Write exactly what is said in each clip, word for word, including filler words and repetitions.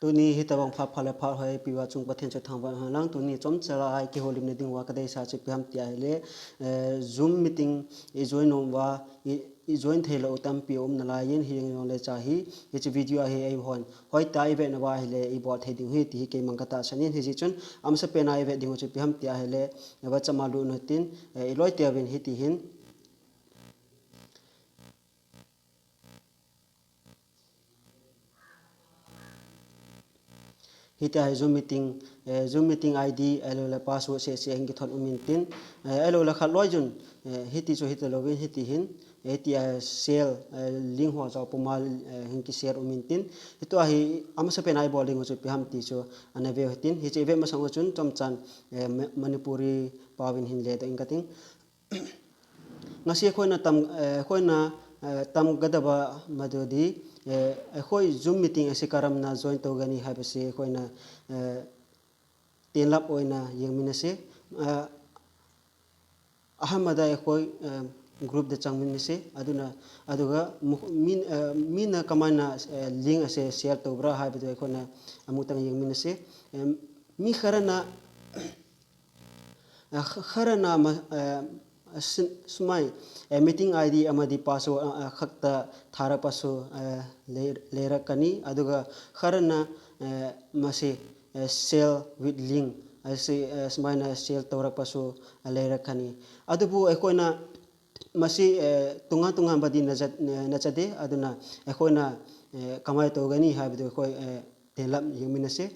Tuni hitabang phat pha le phat hoi piuva chung Pathen chu thangvah hen lang, tuni chomcha a kihoulimna ding uva kadeisah chu ipi ham tia ahile, eh, Zoom meeting i join nom uva, i, i join theilou tampi um nalai in, hijongle hiche hi, hiche video a hi eihon hoitah a ivet nauva ahile ibol thei ding ahi ti hi keimang katahsan in, hijeh chun amasapen a ivet ding u chu ipi ham tia ahile, WhatsApp a lut un tin, eh, iloi teuvin hiti hin. Hitia hi Zoom meeting, eh, Zoom meeting I D, ahilouleh password seh seh hin kithot um intin, eh, ahilouleh khatloi chun, eh, hiti chu hita louvin hiti hin, eh, hitia share, eh, link ho jao puma, eh, hin kishare um intin, hitua hi amasapen a ibol ding u chu ipi ham ti chu ana veu hitin, hiche ivet masang u chun chomchan, eh, Ma-, Manipuri paovin hin ledoh inge kating. Ngasi eikhona tam, eh, eikhona, eh, tamgadabamadodi, eh, eikhoi Zoom meeting asi karamna join tougani haibase eikhona, eh, tenlap oina jengminase. Eh, ahamada eikhoi, eh, group da changminase. Aduna, aduga mu-, min, eh, mina kamaina, eh, link ase share toubra haibadu eikhona amutang jengminase. Eh, mi kharana Eh, kh-, kharana ma-, eh, sin-, sumai, eh, meeting I D amadi password, eh, eh, khakta tharap pasu, eh, lei-, leira kani, aduga kharana, eh, masi, eh, share with link, eh, si, eh, sumaina share toura pasu, eh, leira kani. Adubu, eh, eikhona masi, eh, tunga tunga badi na jat, na, na chade, aduna, eh, eikhona, eh, kamai tougani haibadu eikhoi, eh, tenlap jengminase.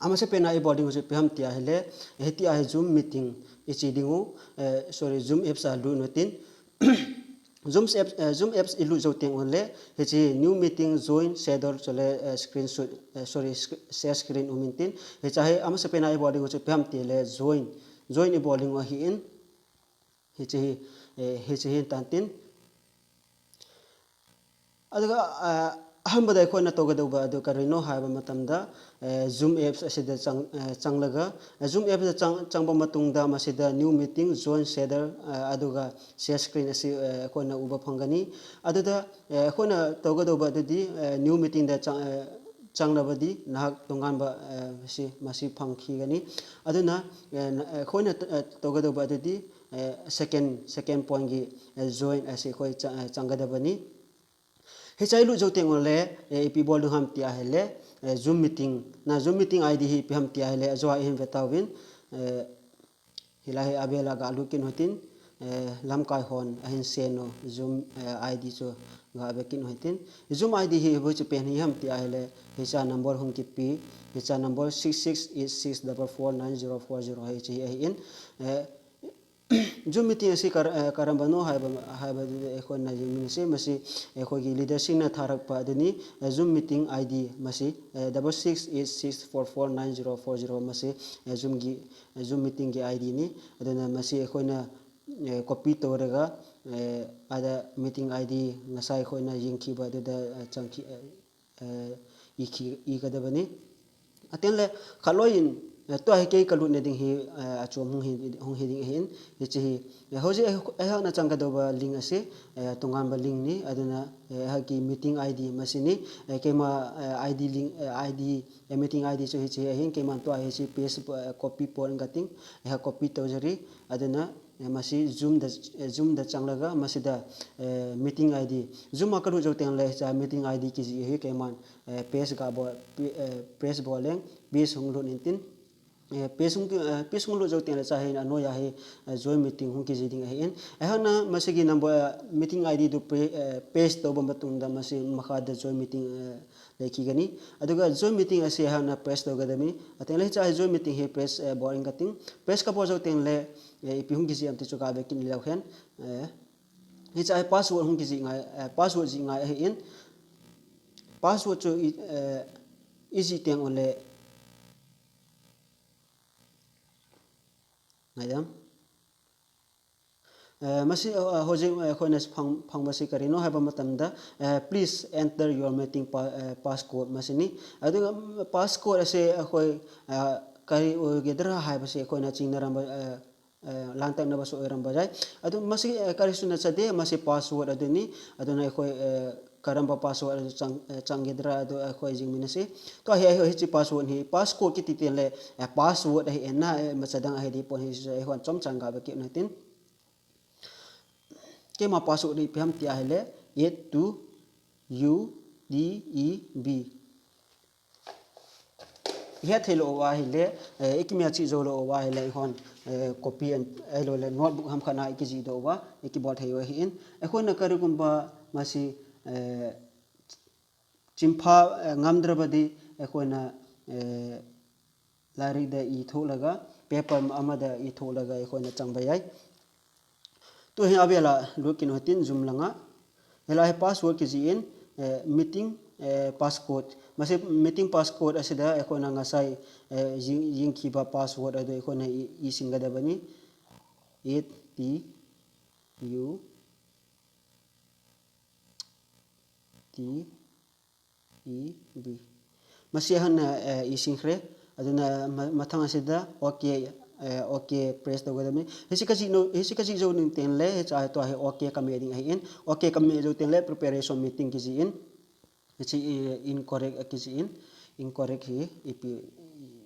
Amasapen a ibol ding u chu ipi ham tia ahile, hitia hi Zoom meeting iche ding u, eh, sorry, Zoom apps a lut un tin. Zoom apps, eh, Zoom apps ilut jou teng uleh, hiche new meeting, join, schedule, chule, eh, screenshot, eh, sorry, sc-, share screen um intin. Hiche hi amasapen a ibol ding u chu ipi ham tile, join. Join ibol ding u ahin. Hiche hi, eh, hiche hi tan tin. Aduga, ah, ahamada eikhona tougada uva adu karino haiba matamda, eh, Zoom apps asida chang, eh, changlaga, eh, Zoom apps da chang, changba matungda masida new meeting, join, schedule, eh, aduga share screen asi, eh, eikhona uba phangani. Aduda, eh, eikhona tougada uva adudi, eh, new meeting da chang, eh, changlabadi, nahak tonganba, eh, si, masi phangkhigani. Aduna, eh, na, eh, eikhona, eh, tougada uva adudi, eh, second, second point gi, eh, join asi eikhoi cha-, eh, changgadabani. Hiche ilut jou teng uleh, eh, ipi bol ding ham tia ahile, eh, Zoom meeting. Na Zoom meeting I D hi ipi ham tia ahile, ajo a ihin vetauvin, eh, hilai hi abela galut kit u hitin, eh, lamkai hon ahin send u Zoom, eh, I D chu gave kit u hitin. Zoom I D hi hoiche pen hi ham tia ahile, hiche number hung kipe, hiche number six six eight six double four nine zero four zero hiche hi ahin, eh, Zoom meeting asi kar-, eh, karamba no haiba, haiba eikhona jengminase masi, eh, eikhoi gi leader singna tharakpa aduni, eh, Zoom meeting I D masi, eh, double six eight six four four nine zero four zero masi, eh, Zoom gi, eh, Zoom meeting gi I D ni, aduna masi eikhona, eh, copy touraga, eh, ada meeting I D ngasa eikhona jengkhiba aduda, eh, changkhi, eh, eh, ikhi, ikadabani. Atengle, khatloi in, eh, tua hi kei kalutna ding hi, eh, achom hung hi, hung hi ding ahin, hiche hi, eh, hoji, eh, eh, na changkadaba link asi, eh, tonganba link ni, aduna, eh, haki meeting I D masini, eh, keima, eh, I D link, eh, I D, eh, meeting I D chu hiche ahin, keiman tua hiche paste, eh, copy bol inge kating, eh, copy toujari, aduna, eh, masi Zoom da, eh, Zoom da changlaga, masida, eh, meeting I D. Zoom a kalut jou tengle, hiche meeting I D kijih hi keiman, eh, paste gabol, pi-, eh, paste bol leng, paste hung lut intin. Eh, paste hung ki, eh, paste hung lut jou tengle hiche hi anoiya hi, eh, join meeting hung kijih ding ahin. Eikhona masigi number, eh, meeting I D tu pre-, eh, paste touba matungda masi makhada join meeting, eh, leikhi gani. Aduga join meeting asi eikhona paste tougadami. Atengle hiche hi join meeting hi paste, eh, bol inge kating. Paste kabol jou tengle, eh, ipi hung kijih am ti chu gave kit leu hen. Eh, hiche hi password hung kijih ngai, eh, password jih ngai ahin. Password chu i, eh, ijih teng uleh. Ngaidam. Eh, masi, eh, hoji, eh, eikhona phang, phangba si karino haiba matamda, eh, please enter your meeting pa-, eh, passcode masini. Aduga, mm, passcode ase eikhoi, eh, kari u gedra haibase eikhona chingna ramba, eh, eh, lantakna basu oi ramba jai. Adu masi, eh, kari suna chade, masi password aduni, aduna eikhoi, eh, karamba password adu chang, eh, chang gedra adu, eh, khoi jing mina si. Tua hi, eh, hichi password hi, passcode kiti tin le, eh, password ahi en na, eh, machadang ahi di pon hi, eh, hon chom chang ga ba ki na tin. Keima password hi piham ti ahile, eight two U T E B. Ihe thei lo uva ahile, eh, ikimia chi jo lo uva ahile, ihon, eh, copy and, eh, lo le notebook ham khana ikiji do uva, ikibol thei uva hi in. Eh, khoi na kari kumba masi, eh, chimpha, eh, ngamdra badi, eh, khoi na, eh, lairik da i thuk laga, paper ama da i thuk laga, eh, khoi na chang ba yai. Tu hi abela lut kin hotin Zoom langa. Hela hi password kiji in, eh, meeting, eh, passcode. Masi meeting passcode asida, eh, khoi na ngasai, eh, jing, jing kiba password adu, eh, khoi na i, i singa da bani. Eight T U T E B. Masi han, eh, i sing khre. Aduna ma-, mathang asida, okay, eh, okay, press to gadam ni. Hichi kaji no, hichi kaji jo ning ten le, hichi ai to ai okay kame ding ahi in. Okay kame jo ten le, preparation meeting kiji in. Hichi, eh, incorrect kiji in. Incorrect hi, ipi,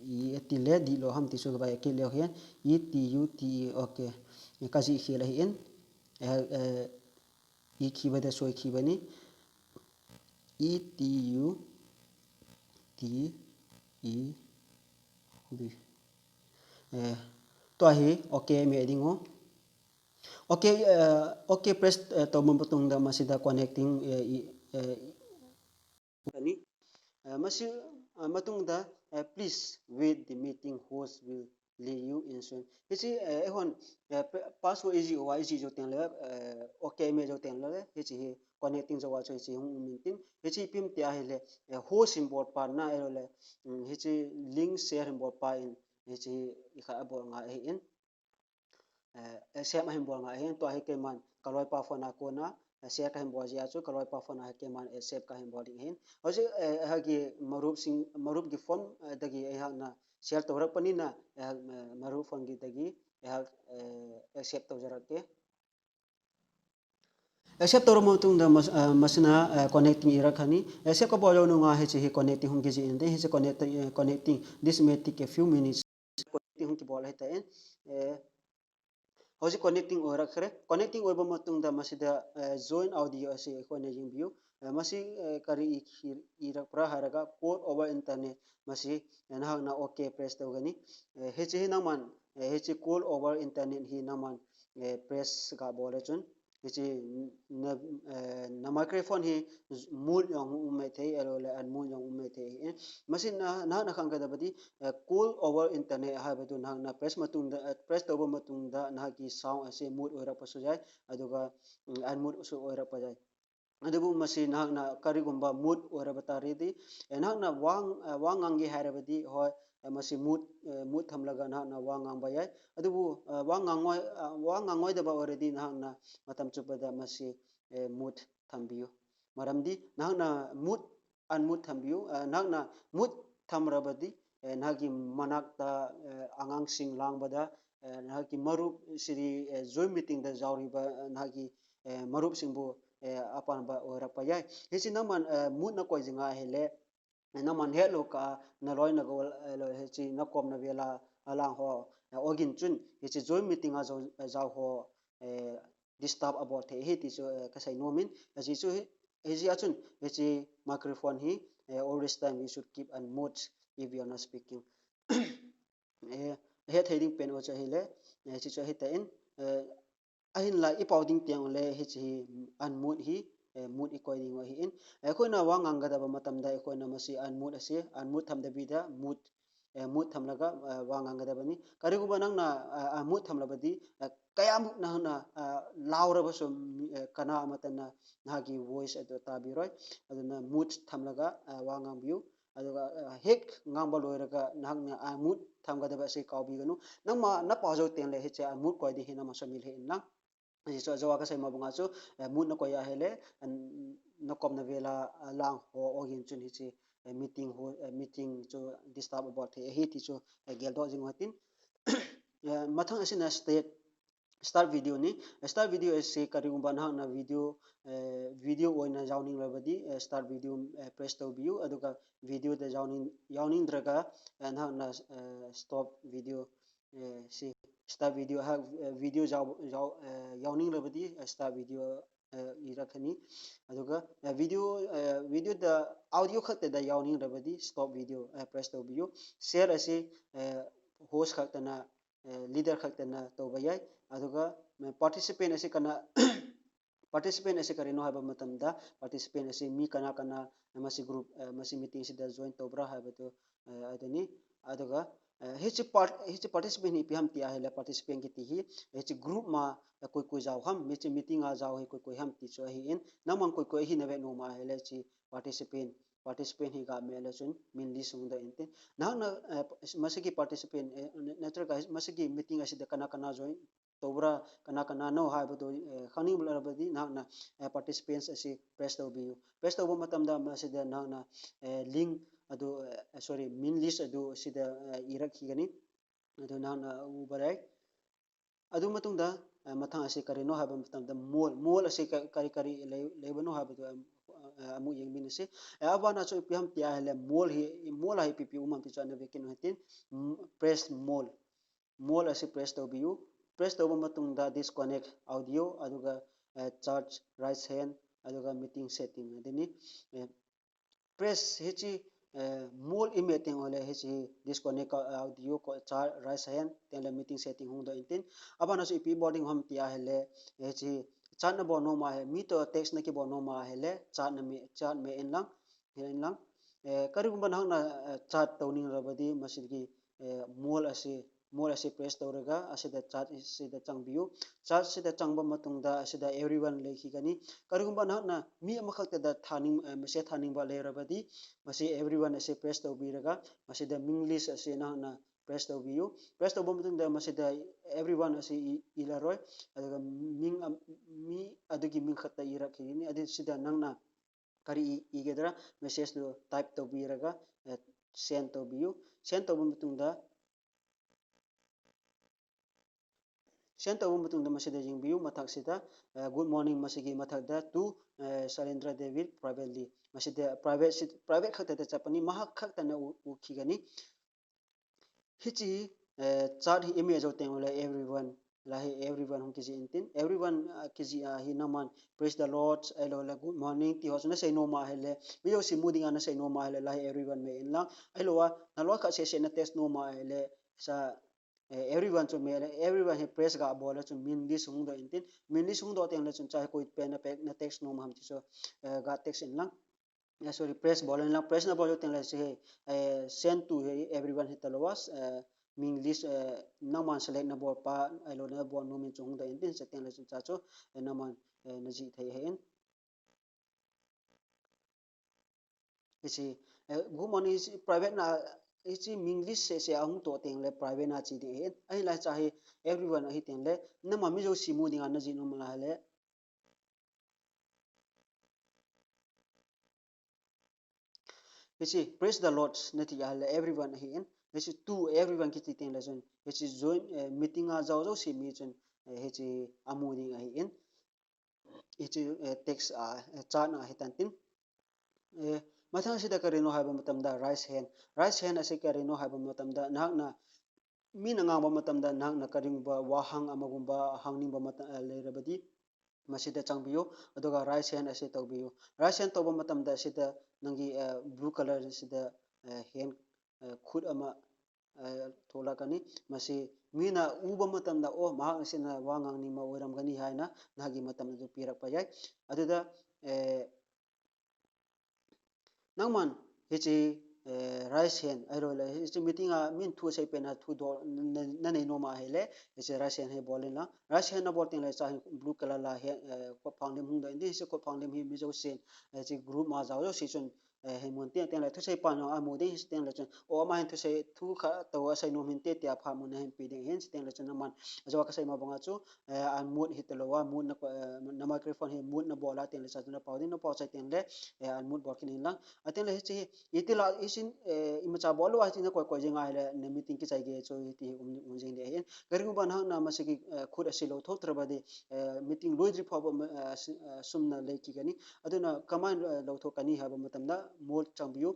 i ati le, di lo ham ti su ba ki le hi. E T U T E, okay. Kaji hi le hi in. Eh, eh, I kiba da soi kiba ni. E T U T E B. Eh, to hi, okay, me ding o. Okay, eh, okay, press, eh, to mo tung da masida connecting, eh, i, eh, Ani, eh, masi, eh, matung da, eh, please wait, the meeting host will let you in soon. Hichi, eh, ehon, eh, pe-, password iji uva, iji jo ten le, eh, okay me jo ten le, hichi hi connecting jo uva chu hichi hung um in tin. Hichi pim ti ahile, eh, host in bol pa na elo le, mm, hichi link share in bol pa in, hichi hi i kha a bol nga ahi in. Eh, accept ahin bol nga ahin, tua hi keiman, ka loipa phone a kona, eh, share kahin bol jia chu, ka loipa phone a hi keiman, eh, accept kahin bol ding ahin. Hoji, eh, hagi marup sing, marup gi phone, eh, dagi, eh, hak na share to rak pani na, eh, eh, marup phone gi dagi, eh, hak, eh, accept to jarak ke. Accept to ram tung da mas-, eh, masina, eh, connecting irak hani. Accept ka bol lo nunga hichi hi connecting hung kiji in de, hichi connect, eh, connecting. This may take a few minutes. Connecting hung kibol ahi ta in. Eh, hoji connecting oi rak khre. Connecting oi ba matung da masida, eh, join audio ase khoi na jing biu. Eh, masi, eh, kari i khir, irak pra haraga call over internet masi, eh, nahak na okay press to gani. Eh, hichi hi nangman, eh, hichi call over internet hi nangman, eh, press ga bol le chun. Hichi na, eh, na microphone hi mute jong um mai thei, elo le unmute jong um mai thei. Eh, masi na, na, na khang ka da badi, eh, call over internet ha badu na, na press matung da, eh, press to ba matung da, na ki sound ase mute oi ra pa su jai, aduga, mm, unmute su oi ra pa jai. Adubu masi na, na kari gumba mute oi ra ba ta ri di, eh, na, na wang, eh, wang ngang gi ha ra ba di, hoi, eh, masi mute, eh, mute tham laga na, na wang ngang ba yai. Adubu, eh, wang ngang ngoi, eh, wang ngang ngoi da ba already na, na matam chu ba da masi, eh, mute tham biu. Maram di, na, na mute, unmute tham biu, eh, na, na mute tham ra ba di, eh, na ki manak ta, eh, angang sing lang ba da, eh, na ki marup siri, eh, Zoom meeting da jauri ba, eh, na ki, eh, marup sing bu, eh, apan ba oi ra pa yai. Hichi nangman, eh, mute na koi jinga hele, Naman het lo ka, na loi na gol, eh, lo hichi na kom na vela, a lang ho, eh, ogin chun, hichi Zoom meeting a jo, eh, jao ho, eh, disturb a bol thei hi ti chu, eh, ka sei nom in, eh, hichi chu hi, hichi a chun, hichi microphone hi, eh, always time we should keep unmute if we are not speaking. Eh, het thei ding pen o chu ahile, eh, hichi chu ahi ta in, eh, Ahinla i pau ding tiang le hichi hi unmute hi, eh, mute i koi ding u ahi in. Eh, koina wang ngang ga da ba matam da, eh, koina masi unmute ase, unmute tham da bi da, mute, eh, mute tham laga, eh, wang ngang ga da ba ni. Kari gu ba nang na, eh, unmute tham la ba di, eh, kaya mute na na, eh, lau ra ba so, eh, kana matan na, na ki voice, eh, ta bi roi. Aduna mute tham laga, eh, wang ngang biu. Aduga, eh, hek ngang ba loi raga nahak na unmute tham ga da ba sei kau bi ga nu. Nangma na pau jo ten le hiche unmute koi di hi na ma so mil he in lang. Hiche chu ajo a ka sei ma banga chu, eh, mute na koi a hele, an, na kom na vela, ah, lang ho ogin chun hiche, eh, meeting ho, eh, meeting chu disturb a bol thei ahi ti chu, eh, gel doh jing u hitin. Eh, mathang a sin a state, start video ni. Start video ase karigumba nahakna video, eh, video oina jaoning rabadi, eh, start video, eh, press taubiu, aduga video da jaoning, jaoning draga, eh, nahakna, eh, stop video, eh, si start video ha, eh, video jao, jao, eh, jaoning rabadi, eh, start video, eh, ira khani. Aduga, eh, video, eh, video da audio khat da jaoning rabadi, stop video, eh, press taubiu. Share ase, eh, host khat na, eh, leader khat na tauba jai. Aduga, eh, participant ase kana, participant ase karino haiba matamda, participant ase mi kana kana, eh, masi group, eh, masi meeting sida join taubra haiba tu, eh, adani. Aduga, eh, hichi part, hichi participant hi ipi ham ti ahile participant kiti hi, hichi group ma, eh, koi koi jao ham, hichi meeting a jao hi koi koi ham ti chu ahin, nangman koi koi hi nave nom ahile chi participant, participant hi ga me le chun min list hung da intin. Nahakna, eh, masi ki participant, eh, nahakna masi ki meeting asida kana kana join taubra kana kana no haiba tu, eh, khangning bula rabadi nahakna, eh, participants ase press taubiu. Press tauba matamda masida nahakna, eh, link adu, eh, sorry, min list adu sida, eh, irak khigani. Adu nahakna uba jai. Adu matungda, eh, mathang ase karino haiba matamda mol, mol ase ka-, kari kari lei, leiba no haiba tu, eh, eh, amu jeng min ase. Eh, abana chu ipi ham ti ahile mol hi, mol hi ipi ipi um ham ti chu ana vekin hitin, mm, press mol. Mol ase press taubiu. Press tauba matumda disconnect audio, aduga, eh, chat raise hand, aduga meeting setting. Adini, eh, press hichi, eh, mol ime teng ole hichi disconnect audio ko chat raise hand, teng le meeting setting hung do intin. Abana chu ipi bol ding ham ti ahile, hichi chat na bol nom ahi, mi to text na kibol nom ahile, chat na me, chat me in lang, hin lang. Eh, karigumba nahakna, eh, chat tauning rabadi, masigi, eh, mol ase, mol ase press tauraga, asida chat, asida changbiu. Chat sida changba matungda, asida everyone lei khigani. Karigumba nahakna mi ama khat da thaning, eh, masi thaning ba lei rabadi, masi everyone ase press taubiraga, masida min list ase nahakna press taubiu. Press tauba matungda, masida everyone ase i, ilaroi. Aduga min, am, mi adugi min khat da irak khigani. Adi sida nahakna kari i, igedra message tu type taubiraga, eh, send taubiu. Send tauba matungda, send tauba matungda masida jingbiu mathak sida, eh, good morning masigi mathak da to, eh, Shalendra David privately. Masida private si, private khat da chapani mahak khat na u, u khigani. Hichi, eh, chat hi ime jo teng ole everyone. Lahi everyone hung kiji intin. Everyone, ah, kiji, ah, hi nangman praise the Lord, ahilou le good morning ti ho chu na sei nom ahile. Mi jouse mu dinga na sei nom ahile. Lahi everyone me in lang. Ahilou a, naloi khat seh seh na text nom ahile. Sa, eh, everyone chu me le. Everyone hi press ga bol le chu min list hung do intin. Min list hung do teng le chun chahi koi pen na pe, na text nom ham ti chu, eh, ga text in lang. Eh, sorry, press bol in lang, press na bol teng le si he, eh, send to he everyone hi taloa, eh, min list, eh, nangman select na bol pa, ahilou na bol nom in chu hung da intin, se teng le chun cha chu, eh, nangman, eh, na ji thei ahin. Hichi, eh, good morning, hichi private na, hichi min list seh seh ahung to teng le private na chi ding ahin. Ahin la cha hi everyone ahi teng le, nangma mi jouse mu dinga na ji nom ahile, Hichi, praise the Lord, nati ahile everyone ahin. Hichi to everyone kiti teng le chun. Hichi join, eh, meeting a jao jouse mi chun, eh, hichi amu ding ahin. Hichi, eh, text a, eh, chat na ahi tan tin. Eh, mathang sida karino haiba matamda raise hand. Raise hand ase karino haiba matamda nahakna mi na ngangba matamda nahakna karingba wahang amagumba hangning ba mata, eh, leirabadi. Masida changbiu, aduga raise hand ase taubiu. Raise hand tauba matamda sida nanggi, eh, blue color sida, eh, hand, eh, khut ama, eh, tholakani. Masi mina uba matamda, oh, mahak sina wa ngangning ma oiramgani haina, nahagi matamda pirak pa jai. Aduda, eh, Nangman, hichi, eh, raise hand, ahilou le, hichi meeting a min thu sei pen a thu do, na, na nei nom ahile, hichi raise hand hi bol in lang. Raise hand na bol teng le cha hin blue color la hi, eh, kot phang lim hung do in, hichi kot phang lim hi mi jousen, eh, hichi group ma jao jouse chun, eh, hin mun tin, tin le thusei pan jong amu ding, tin le chun, o ama hin thusei thu kha to asei nom hin te, tia pha mun ahin pe ding hin, tin le chun aman, ajo kasei ma banga chu, eh, an mut hi te lo a, mut na, eh, na microphone hi mut na bol a, tin le cha chu na pau ding, na pau chai tin le, eh, an mut bol kin in lang. A tin le hichi, iti la, isin, eh, imacha bol lo a, hichi na koi koi jing a hile, na meeting kichai gei chu, hiti um, um jing ding ahin. Kari kum ban hang na masi ki, eh, khut ase lo tho tra ba di, eh, meeting loi dri pha ba ma, eh, si-, eh, sum na le ki kani. Aduna kaman, eh, lo tho kani ha ba matam da, mol chang biu.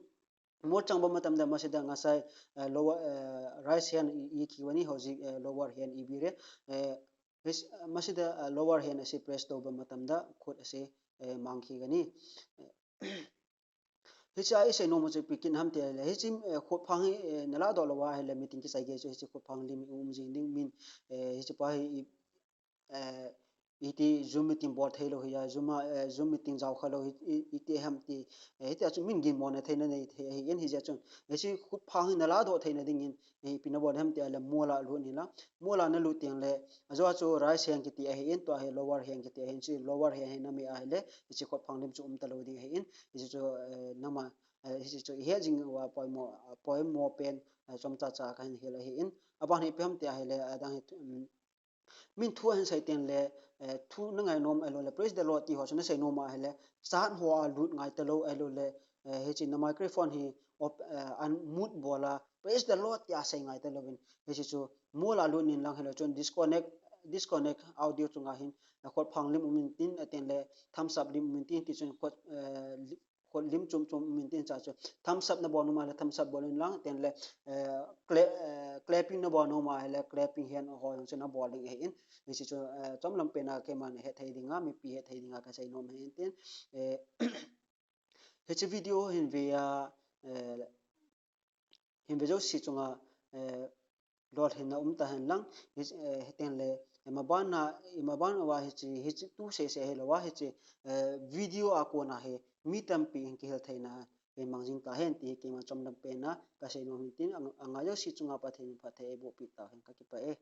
Mol chang ba matam da, masi da ngasai, eh, lower, eh, right hand i, i ki wani, hoji, eh, lower hand i bi re. Eh, his-, masi da, eh, lower hand ase press to ba matam da, khut ase, eh, mang ki kani. Eh, Hichi a isei nom u chu ipi kin ham ti le, hichi, eh, khut phang hi, eh, na la doh lo a hile meeting kichai gei chu hichi khut phang lim i um jing ding min, eh, hichi pa hi i, eh, iti Zoom meeting bol thei lo hi a, Zoom a, eh, Zoom meeting jao kha lo hi, i, iti ham ti, eh, hiti a chu min ginmo na thei na nei thei ahi in hijeh chun, hichi khut phang hi na la doh thei na ding in, eh, ipi na bol ham ti le mol a lut in lang, mol a na lut tin le, ajo chu right hand kiti ahi in, tua hi lower hand kiti ahi in, chu lower hand hi na me a hile, hichi khut phang lim chu um ta lo ding ahi in, hichi chu, eh, nangma, eh, hichi chu i het jing uva poimo, poimo pen, eh, chomcha cha kahin hil ahi in. Aban hi ipi ham ti a hile, adang hi, um, min thu ahin sei tin le, eh, thu na ngai nom ahilou le, praise the Lord ti ho chu na sei nom a hile, chat ho a lut ngai ta lo ahilou le, eh, hichi na microphone hi op, eh, an mut bol a, praise the Lord tia sei ngai ta lo in. Hichi chu mol a lut in lang hile chun disconnect, disconnect audio chunga hin, eh, khut phang lim um in tin, eh, tin le thumbs up lim um in tin, ti chun khut, eh, li-, khut lim chum chum um in tin cha chu. Thumbs up na bol nom a le thumbs up bol in lang, tin le, eh, cla-, eh, clapping na bol nom a le clapping hand ho jong chu na bol ding ahi in. Hichi chu, eh, chomlam pen a keiman het thei ding a, mipi het thei ding a kasei nom ahi in tin. Eh, hichi video hin ve a, eh, hin ve jouse chunga, eh, lolhinna um ta hen lang, hi, eh, hiten le, eh, maban a, i maban uva hichi, hichi tu sese hilou a hichi, eh, video a kona hi mi tampi hin kihil theina hi mang jing ta hen ti hi keiman chomlam pen a kasei nom in tin, ang, anga jouse chunga Pathen in phatthei eiboh pi ta hen, kakipah e.